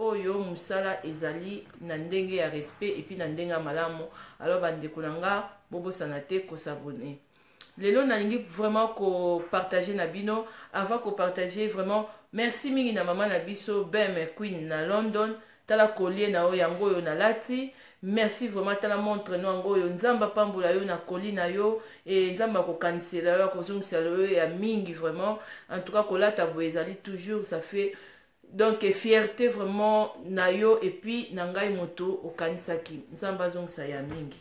Oyo mosala ezali na ndenge ya respect et puis na ndenge ya malamu. Alors bandeko na nga, bobosana te kos'abonner. Lelo nalingi vraiment kopartager na bino. Avant kopartager, vraiment merci mingi na mama na biso Bem Queen na London. Tala collier na yo, yango oyo nalati. Merci vraiment. Tala montre no, yango oyo. Nzambe apambola yo na koli na yo e Nzambe akokanisela yo, akozongisela yo ya mingi. Vraiment, en tout cas, kolata boye ezali toujours, ça fait donc fierté vraiment na yo et puis na ngai. Moto okanisaki, Nzambe azongisa ya mingi.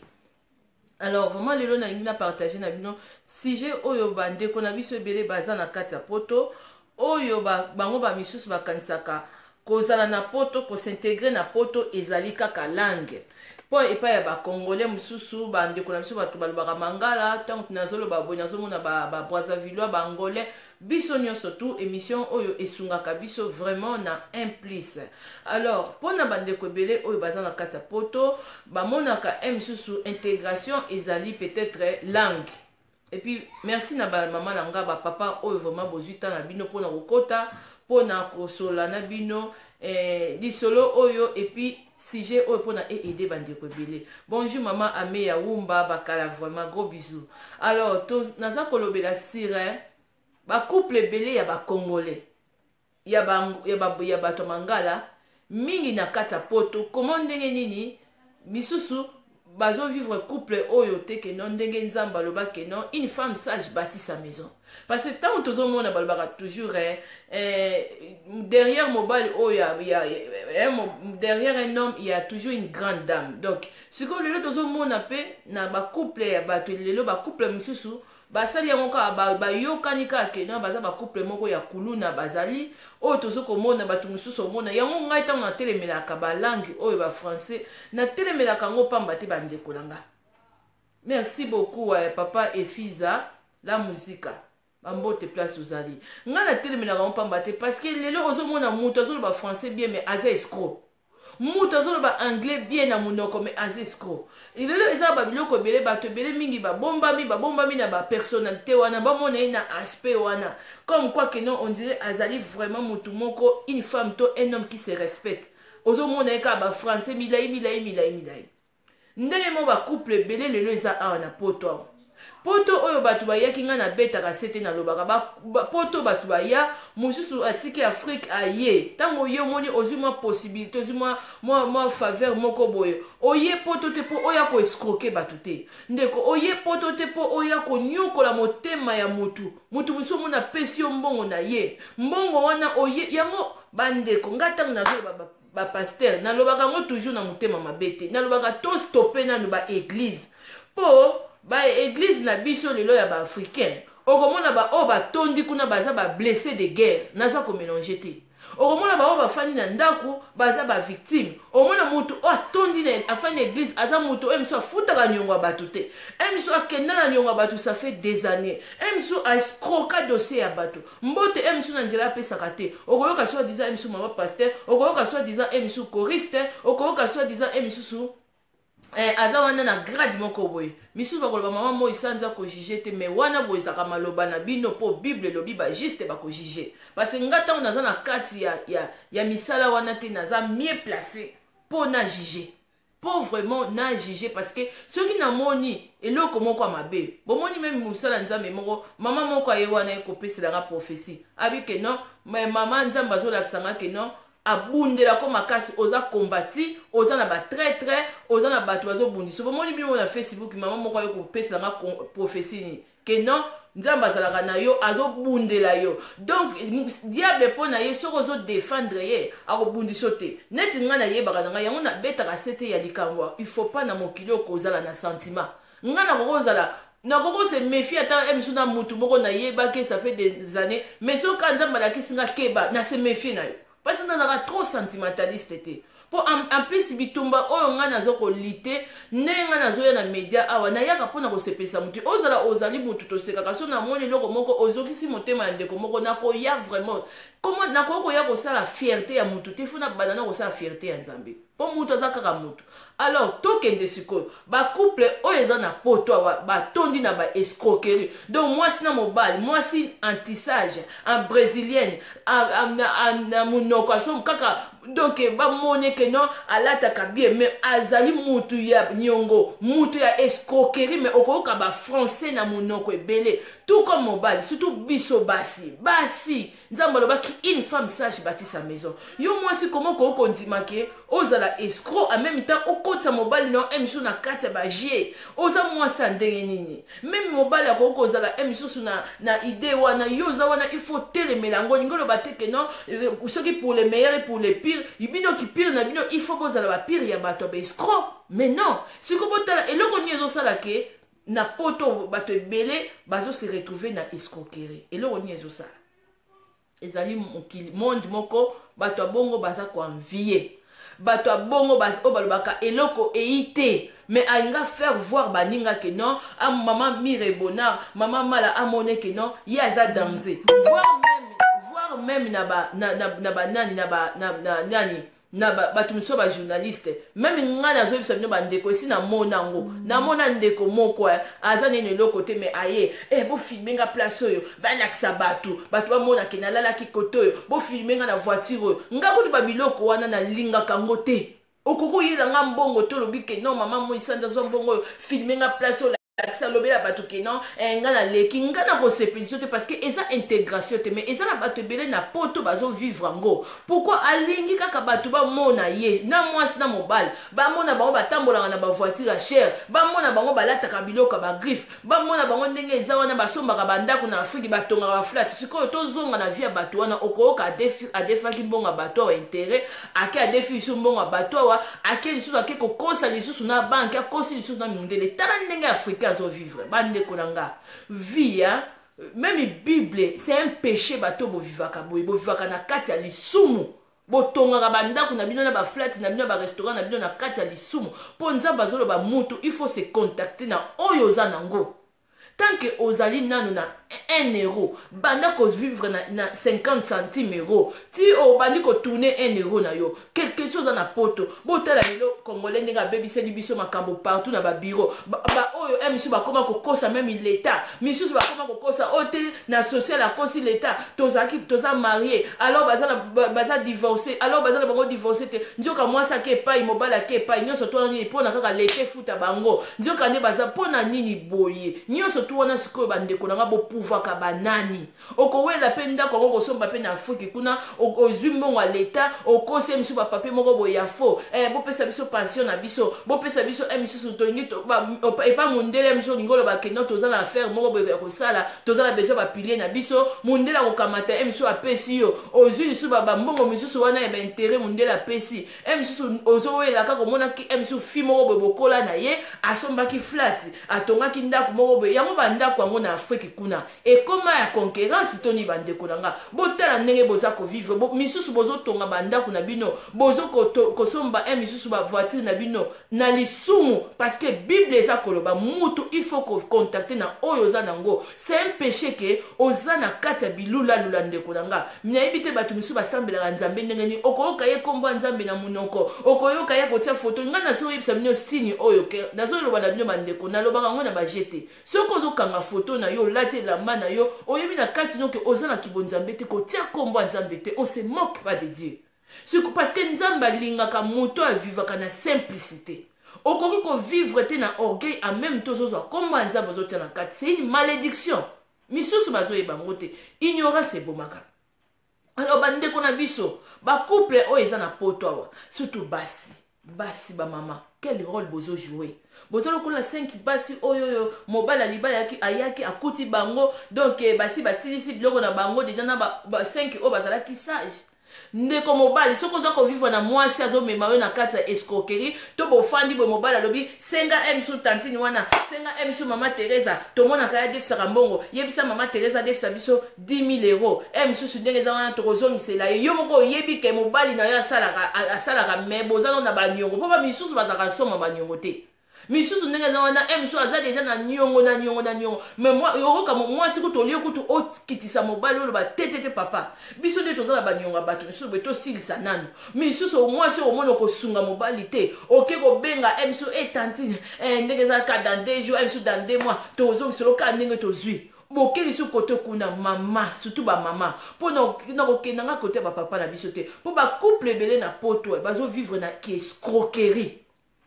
Alors vraiment, lelo nalingi na partage na bino sujet oyo. Bandeko na biso ebele baza na kati ya Poto oyo bango bamisusu bakanisaka kozala na Poto, kos'intégrer na Poto ezali kaka langue. Mpo epai ya Bacongolais mosusu, bandeko na biso bato balobaka mangala, ntango nazoloba boye, nazomona Babrazzavillois, Baangolais, biso nyonso tu, émission oyo esungaka biso vraiment na un plus. Alors mpona bandeko ebele oyo baza na kati ya Poto, bamonaka un misusu intégration ezali peut-être langue. Et puis merci na bamama na nga, bapapa oyo vraiment bozwi ta na bino mpona kokota, mpona kosola na bino lisolo oyo et puis sujet oyo mpona eaider bandeko ebele. Bonjour mama Ameya Wumba Bakala, vraiment gros bisous. Alors naza kolobela sur bacouple ebele ya Bacongolais, ya bato ya mangala mingi na kati ya Poto. Komo ndenge nini misusu bazovivre couple oyo te ke non, ndenge Nzambe aloba ke non, une femme sage bâtit sa maison? Parce que ntango tozomona, balobaka toujours derrière mobali oyo derrière un homme, il y a toujours une grande dame. Donc sikoyo lelo tozomona mpe na bacouple ya bato, lelo bacouple mosusu basali yango kaka, bayokani kaka ke non, baza bacouple moko ya kuluna. Bazali oyo tozo komona bato mosusu omona yango. Ngai ntango natelemelaka balangue oyo, bafrançais, natelemelaka yango pamba te, bandeko na nga. Merci beaucoup, papa Efiza la Musika, bambote place ozali. Ngai natelemelaka yango pamba te, parce que lelo ozomona moto azoloba français bien mais aza escroc, moto azoloba anglais bien na monoko mais aza escroc. Lelo eza babiloko ebele, bato ebele mingi babombami, babombami na bapersonnalité wana, bamona ye na aspect wana comme quoi que non, on dirait azali vraiment motu moko, une femme to un homme qui se respecte. Ozomona ye kaka bafrançais milai milai milai milai. Ndenge mo bacouple ebele lelo eza awa na Poto, awa Poto oyo bato bayaki, ngai nabetaka se te, nalobaka Poto bato baya mosusu atiki Afrique aye. Ntango ye omoni ozwi mwa possibilité, ozwi mwa faveur moko boye, oye Poto te mpo oya koescroquer bato te. Ndeko, oye Poto te mpo oya konyokola motema ya motu. Motu mosusu omoni apesi yo mbongo na ye, mbongo wana oye yango. Bandeko, ngai ntango nazoloba bapasteur, nalobaka yango toujours na motema mabe te. Nalobaka tostopper nanu baéglise, mpo baéglise na biso lelo ya Baafricain, okomona baoyo batondi kuna baza bablessé de guerre. Naza komélanger te. Okomona baoyo bafandi na ndako baza bavictime. Omona motu oyo atondi, afandi na église, aza motu oyo miso afutaka niongo ya bato te, e miso akenda na niongo ya bato, ça fait des années, e miso aescroka dossier ya bato, mbote e miso na nzela apesaka te. Okoyoka soi disant e miso mama pasteur, okoyoka soi disant e miso choriste, okoyoka soi disant e misusu aza wana na grade moko boye. Misusu bakoloba mama moi sanza kojuger te, mais wana boye ezalaka maloba na bino, mpo Bible elobi bajuste bakojuger. Parce que nga ntango naza na kati ya misala wana te, naza mieux placé mpo na juger, mpo vraiment na juger. Parce que soki namoni eloko moko ya mabe, bomoni même mosala Nzambe moko, mama moko aye wana ekopeselanga prophétie, abi ke non, mama, Nzambe azolakisanga ke non, abundelako makasi, oza kombati, oza na batraître, oza na bato bazobundisa. Bomoni bino na Facebook, mama moko aye kopeselanga prophétie nini ke non, Nzambe azalaka na yo, azobundela yo. Donc diable, mpo na ye, soki ozodéfendre ye, akobundisa yo te. Neti ngai nayebaka na ngai yango, nabetaka se te ya likambo. Il faut pas na mokili oyo kozala na sentiment. Ngai nakoki kozala, nakoki se méfier ata misu na mutu moko nayebaki, ça fait des années, mais soki Nzambe alakisi nga keba, na se méfier na yo, parce que nazalaka trop sentimentaliste te. Mpo en plus bitumba oyo ngai naza kolite, ndenge ngai nazoya na média awa, nayaka mpona kosepelisa motu. Ozala ozali motu tosekaka, so namoni eloko moko ozokisi motema ya ndeko moko, nakoya vraiment comment nakoki koya kosala fierté ya motu te. Fo nabanda na kosala fierté ya Nzambe. Mpo mutu aza kaka mutu. Alors tokende sikoyo bacouple oyo eza na poto awa, batondi na baescroquerie. Donc mwasi na mobali, mwasi antisage en brésilienne, na monoko aso kaka. Donc bamoni ke non, alataka bien, mais azali mutu ya niongo, mutu ya escroquerie. Mais okoyoka bafrançais na monoko ebele, tout comme mobali. Surtout biso basi, basi, Nzambe alobaki: "Une femme sage bâtit sa maison." Yo mwasi, koma okoki kondima ke ozala escroc, en même temps okotisa mobali na yo misusu na kati ya bajeu? Oza mwasi ya ndenge nini? Même mobali akoki kozala misusu na idée wana. Yo oza wana, il faut telemela yango. Olingi oloba te ke non, soki pour le meilleur et pour le pire, bino ki pire na bino, il faut bozala bapire ya bato ya baescroc. Mais non, sikoyo botala eloko nini ezosala ke na poto bato ebele bazose retrouver na escroquerie. Eloko nini ezosala? Ezali mokili, monde moko bato ya bongo baza koenvier. Bato ya bongo oyo balobaka eloko eyi te, mais alinga faire voir baninga ke non, mama Mire Bonard, mama Mala amone ke non, ye aza danger, voire même na ba na, na, na banani na ba na, na, nani na bato mosusu, bajournaliste. Même ngai nazoyebisa bino, bandeko, esi namona yango. Namona ndeko moko aza nini, eloko te, mais aye bofilmer nga place oyo, balakisa bato, bato bamonake nalalaki kote oyo, bofilmer nga na voiture oyo. Nga kutu babiloko wana nalingaka yango te. Okoki oyela nga mbongo te, olobi ke non, mama Moisanda, azwa mbongo oyo, filmer nga place oyo, lakisa, alobela bato ke non, nga naleki. Nga na kosepelisa te, parce que eza intégration te. Mais eza na bato ebele na poto bazovivre yango. Pourquoi alingi kaka bato bamona ye na mwasi na mobali, bamona bango batambolaka na bavoiture ya chère, bamona bango balataka biloko ya bagriffe, bamona bango ndenge eza wana, basombaka bandako na Afrique, batongaka baflat? Sikoyo tozonga na vie ya bato wana. Okoyoka adefaki mbongo ya bato awa, intérêt, ake adefi lisusu mbongo ya bato awa, ake lisusu, ake kokosa lisusu na banque, akosi lisusu na mindele. Tala ndenge Afrique azovivre. Bandeko na nga, vie ya même Bible, c'est un péché. Bato bovivaka boye, bovivaka na kati ya lisumu. Botongaka bandako na bino na baflat na bino, na barestaurant na bino, na kati ya lisumu. Mpo Nzambe azoloba, mutu il faut se contenter na oyo oza nango. Tant que ozali nanu na 1 euro, banda kovivre na 50 centime euro, ti obandi kotourner 1 euro na yo. Quelque chose oza na poto. Botala lelo Congolais ndenge abebiseli biso makambo partout na babiro. Baoyo misusu bakóma kokosa même leta, misusu bakóma kokosa oyo te na social, akosi leta, tozalaki toza marié, alors baza divorcé, alors baza na bango divorcé te. Nzoka mwasi ake epai, mobali ake epai. Nyonso to wana nini? Mpona kaka leta efuta bango. Nzoka nde baza mpona nini boye nyonso to wana? Sikoyo, bandeko na nga, bopuvaka banani? Okowela mpe ndako yango, kosomba mpe na Afrique kuna, ozwi mbongo ya leta, okosi ye misusu bapapier moko boye ya faux. Bopesa biso pension na biso, bopesa biso misusu tolingi epa mondele. Miso olingi oloba ke non, toza na affaire moko boye ya kosala, toza na besoin bapilie na biso. Mondele akokamata misusu, apesi yo, ozwi lisusu bambongo misusu wana ya baintérêt. Mondele apesi misusu, ozowela kaka. Omonaki misusu fi moko boye, bokola na ye, asombaki flat, atongaki ndako moko boye. Yango bandako yango na Afrique kuna ekoma ya concurrence. Toni, bandeko na nga, botala ndenge boza kovivre. Misusu bozotonga bandako na bino, bozo kosomba misusu bavoiture na bino na lisumu, parce que Bible eza koloba, mutu il faut kocontenter na oyo oza nango. C'est un péché ke oza na kati ya bilulalula. Ndeko na nga, nayebi te bato misusu basambelaka Nzambe ndenge nini. Okoyoka ye nkombo ya Nzambe na monoko, okoyoka ye kotia foto. Ngai nazoyebisa bino signe oyo ke nazoloba na bino, bandeko, nalobaka yango na baje te. Soki ozokanga foto na yo, olati elamba na yo, oyebi na kati noke oza na kibonzambe te, kotia nkombo ya Nzambe te. On se moque pas de Dieu, parce que Nzambe alingaka moto avivaka na simplicité. Okoki kovivre te na orgueil, en même temps ozozwa nkombo ya Nzambe, ozotia na kati. C'est une malédiction. Misusu bazoyeba yango te, ignorance ebomaka. Alors bandeko na biso, bacouple oyo eza na poto awa, surtout basi, basi, bamama, quel rôle bozojouer? Boza lokola 5 basi oyo oyo mobali alibali ayaki, akuti bango, donc basi basilisi biloko na bango déjà na ba 5 oyo bazalaki sage. Ndeko mobali, soki oza kovivre na mwasi azomema yo na kati ya escroquerie, to bofandi boye, mobali alobi: "Senga misu tantine wana, senga misu mama Teresa, tomonaka ye adefisaka mbongo, yebisa mama Teresa adefisa biso 10 000 euro misusu, ndenge eza wana tokozongisela ye." Yo moko oyebi ke mobali na yo asalaka, asalaka, mais boza no na baniongo, mpo bamisusu bazalaka soma baniongo te. Misusu ndenge eza wana, e mosusu aza deja na niongo, na niongo, na niongo. Mais oyoka mwasi kutu, olie kutu okitisa mobali, oloba te, te, te, papa, biso nde toza na baniongo ya bato misusu boye, tosilisa nano. Misusu mwasi omona okosunga mobali te, oke kobenga e misusu e tantine, ndenge ezalaka, dans 2 jours, e misusu dans 2 mois, tozongiselo kaka ndenge tozwi. Boke lisusu kote kuna, mama, surtout bamama, mpo na kokenda nga kote ya bapapa na biso te, mpo bacouple ebele na poto bazovivre na kiescroquerie,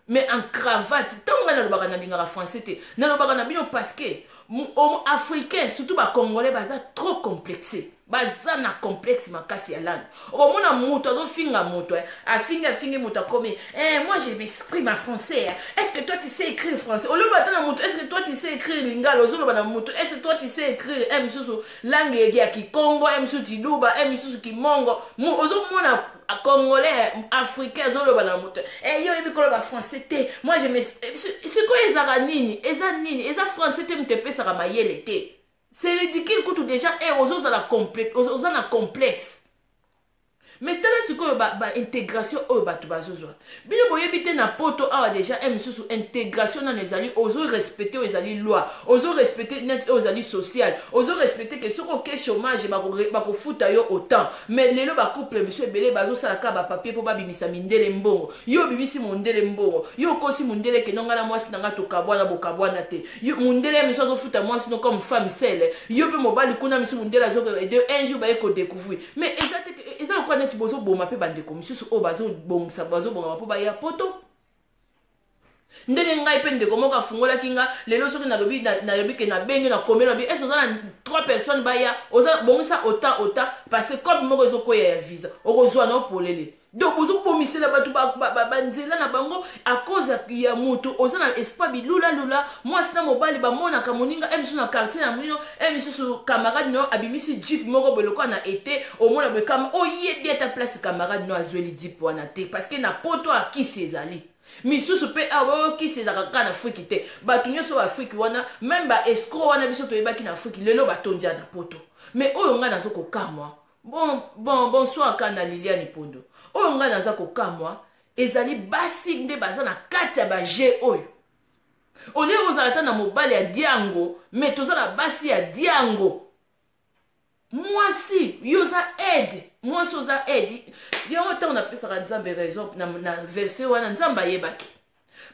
mais en cravate. Ntango ngai nalobaka, nalingaka français te, nalobaka na bino parce que africain, surtout bacongolais, baza trop complexé, baza na complexe makasi ya langue. Okomona moto azofinga moto, afingi, afingi moto, akomi eh, moi je m'exprime en français, est ce que toi tu sais écrire français? Oloba ata na moto, est ce que toi tu sais écrire lingala? Ozoloba na moto, est ce que toi tu sais écrire e misusu langue ya kikongo, e misusu chiluba, e misusu kimongo? Ozomona congolais, africain azoloba na moto eh, yo oyebi koloba français te, moi je me sikoyo ezalaka nini? Eza nini? Eza français te moto epesaka mayele te. C'est ridicule kutu déjà. E ozozala complexe, oza na complexe. Mais tala sikoyo baintégration ba oyo bato bazozwa. Bino boyebi te, na poto awa déjà e mosusu intégration nano ezali, ozorespecte oyo ezali loi, ozorespecte neti oyo ezali social, ozorespecte ke soki oke chômage, bakofuta yo autant. Mais lelo bacouple misu ebele bazosala kaka bapapier mpo babimisa mindele mbongo. Yo obimisi mondele mbongo, yo okosi mondele keno ngai na mwasi na ngai tokabwana, bokabwana te. Mondele misu azofuta mwasi no comme femme seule, yo mpe mobali kuna misu mondele azoaider. Un jour baye kodécouvrir, mais eza te, eza lokola neti bozoboma mpe bandeko misusu oyo bazobongisa, bazobongama mpo baya poto. Ndenge ngai mpe ndeko moko afungolaki nga lelo, soki nalobi, nalobi ke nabengi, nakomeli, nabi ese oza na trois personnes baya, oza bongisa autant, autant, parce que cope moko ezokwea ya visa, okozwa na opolele. Donc bozobomisela bato banzela na bango à cause ya moto oza na espoir bilulalula. Mwasi na mobali bamonaka moninga e misusu na quartier na bino, e misusu camarade no abimisi jeep moko boye lokola na ete omona boye kama oyebi ata place camarade no azweli jeep wana te, parce que na poto akisi ezali misusu mpe awa. Oyo kisi ezalaka kaka na Afriki te. Bato nyonso oyo Afriki wana, même baescroc wana biso toyebaki na Afriki, lelo batondi ya na poto. Mais oyo ngai naza kokamwa, bon, bon, bonsoir ka na Liliane Pondo, oyo ngai naza kokamwa ezali basi nde baza na kati ya baje oyo. Olie kozala ata na mobali ya diango, mais toza na basi ya diango. Mwasi, yo oza aide, mwasi oza aide. Yango ntango napesaka Nzambe raison na verset wana, Nzambe ayebaki,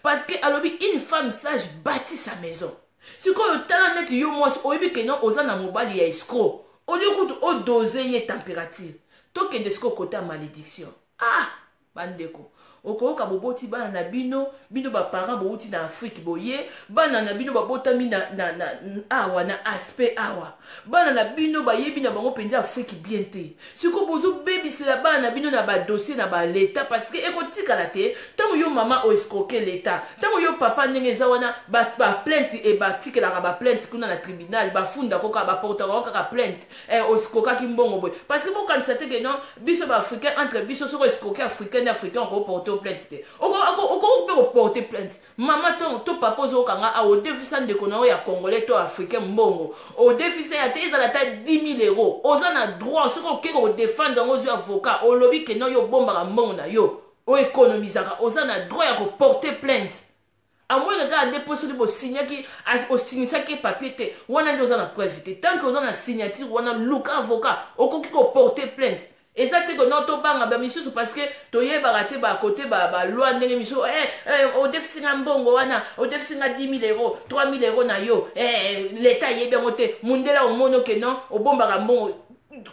parce que alobi: "Une femme sage bâtit sa maison." Sikoyo tala neti yo mwasi oyebi keno oza na mobali ya escroc, olie kutu odose ye température. Tokende sikoyo kota malédiction. Ah, bandeko, okoyoka boboti bana na bino, bino baparent bouti na Afrike, boye bana na bino babotami na awa na aspect awa, bana na bino bayebi na bango mpenza Afrike bien te. Sikoyo bozobebisela bana na bino na badossier na baleta, parce que ekotikala te. Ntango yo mama oescroquer leta, ntango yo papa, ndenge eza wana, baplainte e batikelaka baplainte kuna na tribunal, bafundako kaka, baportaka kaka plainte, oescroquaki mbongo boye. Parce que bokanisa te ke non, biso baafricain entre biso, soki oescroquer africain nde africain okoporte plainte te. Okoki mpe koporte plainte, mama to papa, ozokanga awa, odefisa ndeko na oyo ya congolais to africain mbongo, odefisa ya te, ezala ata 10 000 euros, oza na droit. Soki okeki kodefendre yango, ozwi avocat, olobi ke non, yo obombaka mbongo na yo, oekonomisaka, oza na droit ya koporte plainte. Amoyeke kaka nde mpo soki bosignaki, osignissaki papier te, wana nde oza na preuve te. Tant que oza na signature wana, luka avocat, okoki koporte plainte. Eza te ko non, tobanga bamisusu, parce que toyebaka te bakote baloi ndenge misusu. Odefisi nga mbongo wana, odefisi nga 10 000 euros, 3 000 euros na yo, leta ayebi yango te. Mundele omoni oke non, obombaka mbongo,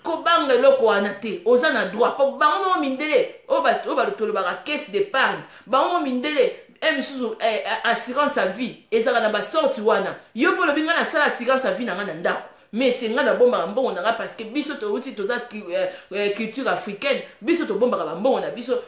kobanga eloko wana te, oza na droit. Po bango moko mindele oyo tolobaka caisse d'épargne, bango moko mindele e misusu assurance à vie ezalaka na basorte wana. Yo mpo olobi ngai nasala assurance à vie na ngai na ndako, mais se ngai nabombaka mbongo na ngai, parce que biso touti, toza culture africaine, biso tobombaka bambongo na biso.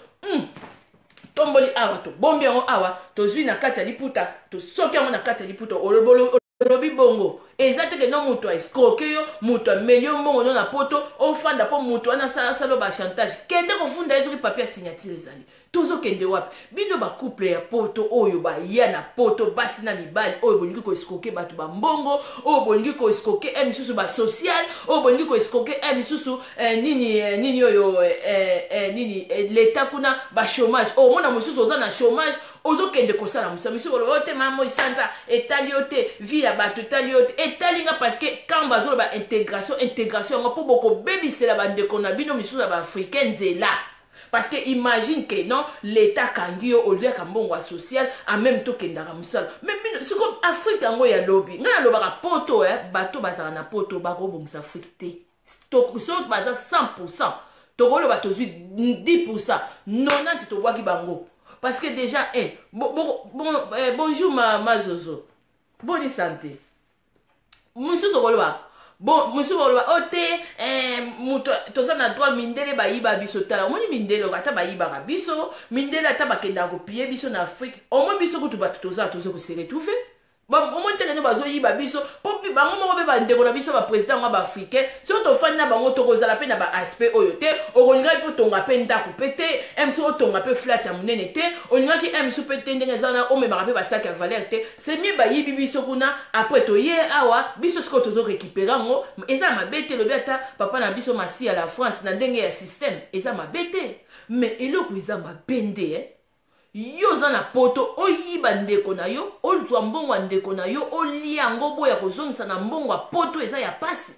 Tomboli awa, tobombi yango awa, tozwi na kati ya liputa, tosoki yango na kati ya liputa, olobi bongo. Eza te ke no moto aescroke yo, moto ameli yo mbongo no na poto, ofanda mpo moto wana asala ba chantage. Kende kofunda ye soki papier ya signature ezali. Tozokende wapi? Bino bacouple ya poto oyo baya na poto, basi na mibali oyo bolingi koescroke bato bambongo, oyo bolingi koescroke e misusu basocial, oyo bolingi koescroke e misusu eh, nini eh, nini oyo eh, eh, nini eh, leta kuna bachômage. Omona mosusu oza na chômage, ozokende kosala mosala misusu, koloba oyo te mama moi sanza etali yo te, vie ya bato etali yo te. Etali nga, parce que quand bazoloba intégration, intégration yango mpo bokobebisela bandeko na bino misusu ya baafricain nzela. Parce que imagine que non, l'État akangi yo, oliaka mbongo ya social, en même temps okendaka mosala. Mais bino siko Afrique yango ya lobi, ngai nalobaka poto, eh, bato bazala na poto bakobongisa Afrique te. So baza 100, tokoloba tozwi 10, 90 tobwaki bango. Parce que déjà, eh, bon, bon, bon, eh, bonjour ma Zozo, boni santé? Mosusu okoloba bon, mosusu bakoloba o te, eh, moto toza na droit, mindele bayiba biso. Tala, omoni mindele ata bayibaka biso, mindele ata bakendaka kopie biso na Afrique, omoi biso kutu bato toza toza kose retrouver. Omoni teke nde bazoyiba biso mpo bango moko mpe bandeko na biso, baprésident yango baafricain. Soki tofandi na bango, tokozala mpe na baaspect oyo te. Okolingaki mpe otonga mpe ndako mpe te, msu otonga mpe flat ya monene te, olingaki msu mpe te ndenge eza wana, omemaka mpe basaki ya valeur te. C'est mieux bayibi biso kuna, après toye awa, biso sikoyo tozorécupérer yango. Eza mabe te. Elobi ata papa na biso Masi ya la France na ndenge ya système, eza mabe te. Mais eloko eza mabe nde, eh? Yo oza na poto, oyiba ndeko na yo, ozwa mbongo ya ndeko na yo, olia yango, boya kozongisa na mbongo ya poto, eza ya pasi.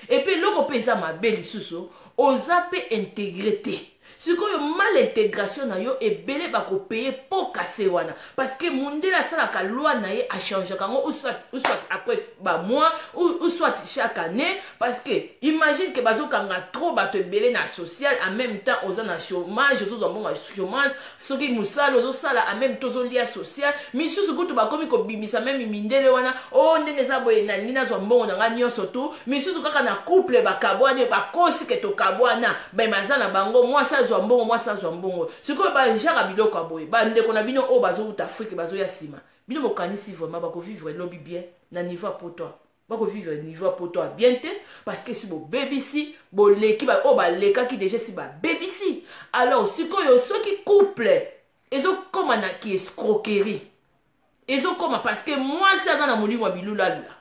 Et puis eloko mpe eza mabe lisusu, oza mpe intégré te. Sikoyo mal intégration na yo, ebele bakopeye po kase wana, parce que mundele asalaka loi na ye, achangeaka yango ou soit après bamois ou soit chaque année. Parce que imagine que bazokanga trop bato ebele na social, en même temps oza na chômage, ozozwa mbongo ya chômage, soki mosala ozosala, en même temps ozolia social. Misusu kutu bakomi kobimisa même mindele wana o oh, ndenge eza boye, nalingi nazwa mbongo na ngai nyonso tu. Misusu kaka na couple bakabwani, bakosi ke tokabwana, baza na bango, mwasi azwa mbongo, mwasi azwa mbongo. Sikoyo bajaka biloko ya boye, bandeko na bino oyo bazowuta Afrique, bazoya nsima, bino bokanisi vraiment bakovivre lobi bien na niveau ya poto? Bakovivre niveau ya poto ya bien te, parce que si bobebisi, boleki oyo balekaki déjà, si babebisi. Alors sikoyo soki couple ezokóma na ki escroquerie, ezokóma parce que mwasi aza na molimo ya bilulalula.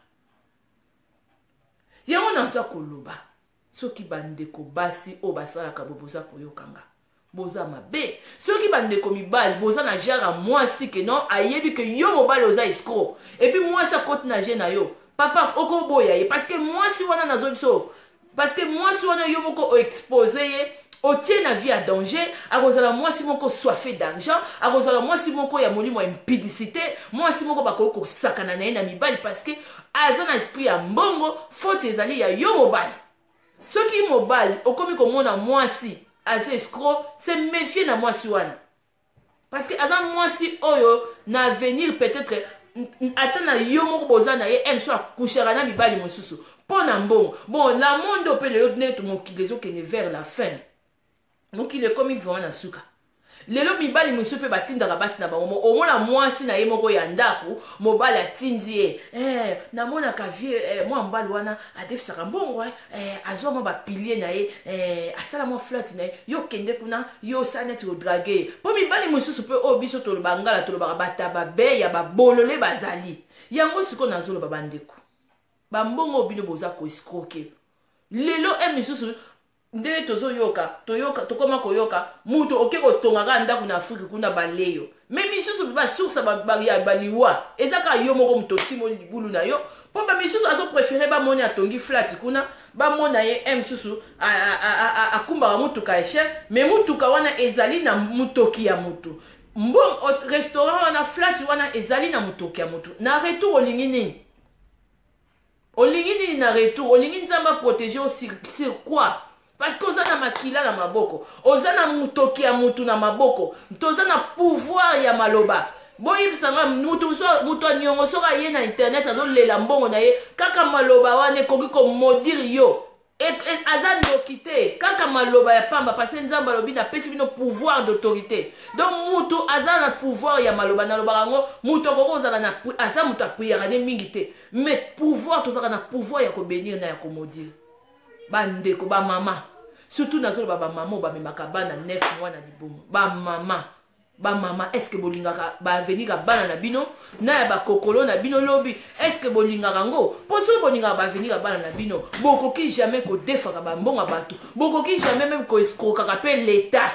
Yango naza koloba, soki bandeko basi oyo basalaka bo, boza koyokanga, boza mabe. Soki bandeko mibali boza na genre ya mwasi ke non, ayebi ke yo mobali oza escroc, et puis mwasi akoti na jeu na yo, papa, okoboya ye. Parce que mwasi wana, nazo biso, parce que mwasi wana, yo moko oexpose ye, otie na vie ya danger. Akozala mwasi moko soif d'argent, akozala mwasi moko ya molimo ya impudicité, mwasi moko bakoki kosakana na ye na mibali, parce que aza na esprit ya mbongo. Faute ezali ya yo mobali. Soki mobali okomi komona mwasi aza escroc, se méfie na mwasi wana, parce que aza mwasi oyo na avenir peut-être ata na yo moko boza na ye, m so akushaka na mibali mosusu mpo na mbongo. Bon, na monde mpe lelo, ndenge mokili ezokende vers la fin, mokili ekomi vraiment na suka. Lelo mibali mosusu mpe batindaka basi na bango. Omona mwasi na ye moko ya ndako, mobali atindi ye, eh, namonaka vie, eh, mwa mobali wana adefisaka mbongo, eh, azwa mwa bapilie na ye, eh, asala mwa flat na ye, yo kende kuna, yo osala neti odraguer ye. Mpo mibali mosusu mpe oyo biso toloba ngala, tolobaka bataba be ya babolole bazali. Yango sikoyo nazoloba, bandeko, bambongo oyo bino boza koescroquer lelo, e misusu ndenge tozoyoka, toyoka, tokóma koyoka, mutu oke kotonga kaka ndako na Afrique kuna, baleyo. Mais misusu basource ya baliwa eza kaka yo moko moto otimoli libulu na yo. Mpo bamisusu azopréférer bamoni atongi flat kuna, bamona ye e mosusu akumbaka mutuka ya cher, mais mutuka wana ezali na mutoki ya motu. Mbongo restaurant wana, flat wana ezali na motoki ya motu. Na retour olingi nini? Olingi nini na retour? Olingi Nzambe aprotéger yo sur quoi? Parce que oza na makila na maboko, oza na motoki ya mutu na maboko, toza na pouvoir ya maloba. Boyebisanga, mutu mutu aniongo, soki aye na internet azolela mbongo na ye, kaka maloba wana ekoki komaudire yo. Aza ndoki te, kaka maloba ya pamba, parce Nzambe alobi: "Napesi bino pouvoir d'autorité." Donc mutu aza na pouvoir ya maloba. Nalobaka yango, mutu akoki kozala na, aza moto apriaka ne mingi te, mais pouvoir, tozalaka na pouvoir ya kobénir na ya komaudire. Bandeko bamama, surtout nazoloba bamama oyo bamemaka bana 9 mois na libumu, bamama, bamama, est ce que bolingaka baavenir ya bana na bino na ya bakokolo na bino lobi? Est ce que bolingaka yango? Mpo soki bolingaka baavenir ya bana na bino, bokoki jamais kodefaka bambongo ya bato, bokoki jamais même koescroquaka mpe l'État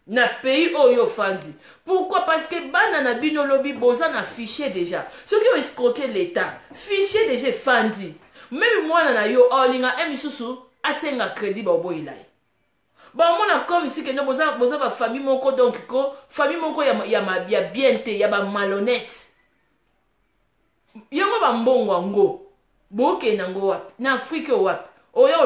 na pays oyo ofandi. Pourquoi? Parce que bana na bino lobi boza na fichier déjà. Soki oescroquer l'État, fichier déjà efandi. Même mwana na yo aolinga e misusu asenga crédit, baoboyela ye, bamona comme si kende boza, boza bafamille moko, donc ko famille moko ya bien te, ya bamalhonnête. Yango bambongo yango bokende yango wapi? Na Afrique oyo wapi? Oya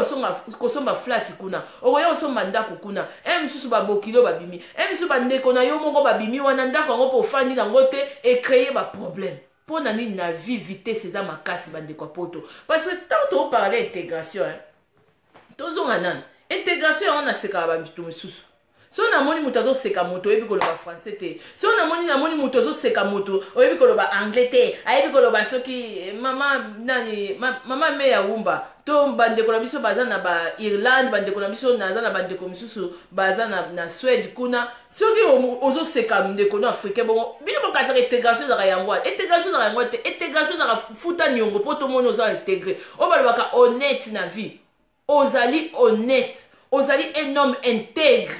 kosomba flat kuna, okoya kosomba ndako kuna, e misusu babokilo babimi, e misusu bandeko na yo moko babimi wana. Ndako yango mpo ofandi nango te, ecréer baproblème. Mpo na nini? Na vie, vitesse eza makasi, bandeko ya Poto. Parce que tant toparle intégration, hein, tozonga nani intégration yango. Nasekaka bato mosusu. So namoni moto azoseka moto oyebi koloba français te, so namoni moto azoseka moto oyebi koloba anglais te, ayebi koloba soki mama nani, mama me ya wumba, to bandeko na biso baza na ba Irlande, bandeko na biso naza na bandeko mosusu baza na Suède kuna, soki ozoseka ndeko no africain bongo, bino bokasaka intégration ezalaka yango wana. Intégration ezalaka yango te. Intégration ezalaka futa niongo mpo tomoni oza intégré. Oyo balobaka honnête na vie, ozali honnête, ozali un homme intègre,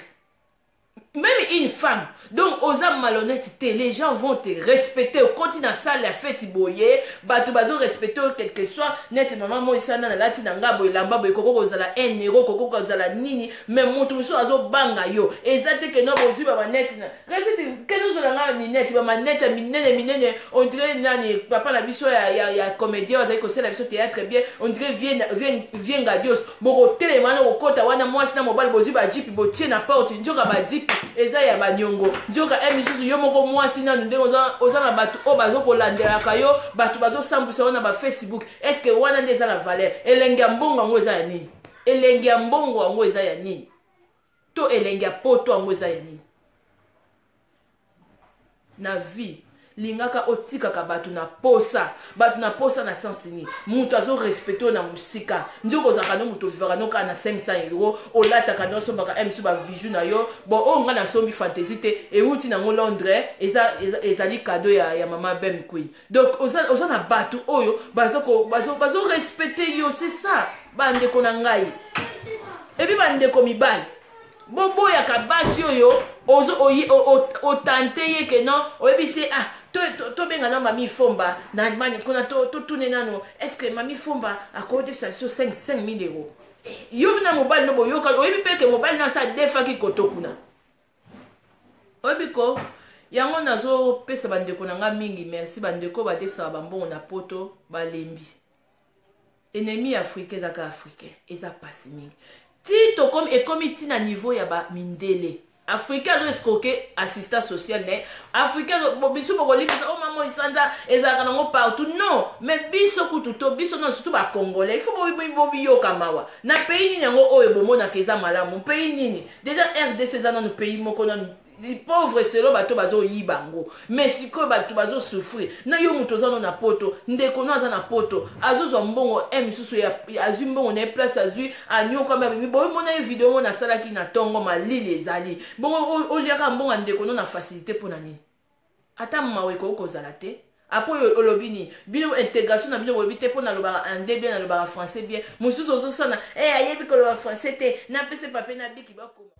même une femme, donc oza malhonnête te, les gens vont te respecter. Okoti na salle ya feti boye, bato bazorespecte oyo, quelque soit neti mama moisana, nalati na nga boye, elamba boye, koko kozala 1 euro, koko kozala nini, mais moto mosusu azobanga yo. Eza te keno bozwi bamaneti na réussite, kende ozwela nga mineti, bamaneti ya minene minene, on dirait nani, papa na biso ya comédien azali kosala biso théâtre bien, on dirait vie ngadios. Bokotelema wana, kokota wana, mwasi na mobali, bozwi bajeep, botie na porte, nzoka bajeep eza ya baniongo. Nzoka e misusu yo moko mwasi nanu ndenge oza na bato oyo bazokolandelaka yo, bato bazosambwisa yo na baFacebook. Est-ce wana nde eza na valeur? Elenge ya mbongo yango eza ya nini? Elenge ya mbongo yango eza ya nini? To elenge ya Poto yango eza ya nini? Na vie, lingaka otikaka bato na posa, bato na posa na sens nini? Moto azorespecte oyo na mosika, nzoka ozalaka no moto ovivaka no kaka na 500 euro, olataka no, osombaka msu babiju na yo. Bon, oyo ngai nasombi fantaisie te, euti nango Londres, ezali cadeau ya mama Bem Queen. Donc oza na bato oyo bazorespecte yo, c'est ça. Bandeko na ngai, epi bandeko mibali, boboyaka basi oyo otante ye ke non, oyebisi: "Ah, tobenga nano mami Fomba na Allemagne kuna, totune nano, est ce que mami Fomba akodefisa biso 5000 euros?" Yo na mobali no boyoka, oyebi mpe ke mobali no asa adefaki koto kuna. Oyebi ko yango nazopesa bandeko na nga mingi merci. Bandeko badefisaka bambongo na Poto balembi. Ennemi africain ezaka africain, eza pasi mingi. Ti tokomi, ekomi ntina niveau ya bamindele. Africain azo escroquer assistant social na ye africain. Biso bokolimbisa o mama esanza, ezalaka nango partout, non, mais biso kutu to biso non, surtout bacongolais, il faut bobiyoka mawa. Na pays nini yango oyo bomonaka eza malamu? Pays nini? Déjà RDC eza nanu pays moko nanu pauvre selo, bato bazoyiba yango, mais sikoyo bato bazosouffrir. Na yo moto oza no na Poto, ndeko no aza na Poto, azozwa mbongo e misusu, azwi mbongo na ye place, azwi anyokwami, abimi boye. Mona ye video ngo nasalaki na ntongo, malili ezali bongo. Oliaka mbongo ya ndeko no na facilité, mpo na nini? Ata mawa ekoki kozala te. Apres olobi nini? Bino intégration na bino bolobi te, mpo nalobaka anglais bien, nalobaka français bien. Mosusu ozosana e ayebi koloba français te, napesa papier na biki bakoma.